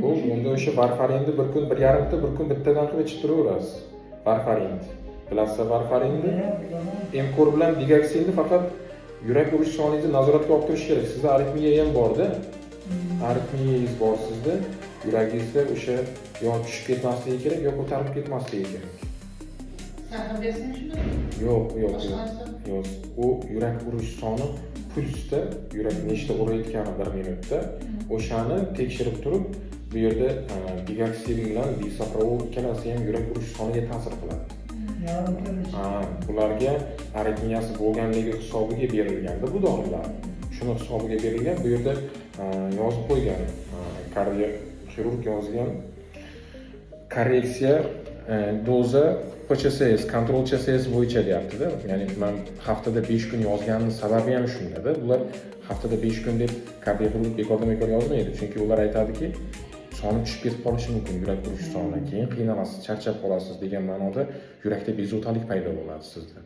Bo'ldi, unda o'sha varfarinni bir kun bir yarimta, bir kun bittadan qilib ichib turaverasiz. Varfarin. Bilasizlar varfarinni? Emkor bilan digoksinni faqat yurak urish soningizni nazoratga olib turish kerak. Sizda aritmiya ham borda. Aritmiyangiz bor sizda. Yuragingizda o'sha yo tushib ketmasligi kerak, yo ko'tarilib ketmasligi kerak. Сахар bersin shuni. Yo'q. Boshqa Yo'q. narsa. Yo'q. U yurak urish soni, pulsda yurak nechta urayotgani bir minutda, o'shani tekshirib turib, bu yerda digoksin bilan bisoprolol ikkalasi ham yurak urish soniga ta'sir qiladi. Ha, bularga aritmiyasi bo'lganligi hisobiga berilganda bu dorilar. Shuni hisobiga berilgan. Bu yerda yozib qo'ygan, kardioxirurg yozgan: korreksiya doza по ЧСС, контроль ЧСС bo'yicha deyaptida. Ya'ni man haftada 5 kun yozganimni sababi ham shundada. Bular haftada 5 kun deb kardioxirurg bekordan bekor yozmaydi, chunki ular aytadiki, soni tushib ketib qolishi mumkin, yurak urish soni, keyin qiynalasiz, charchab qolasiz degan ma'noda, yurakda bezovtalik paydo bo'ladi sizda.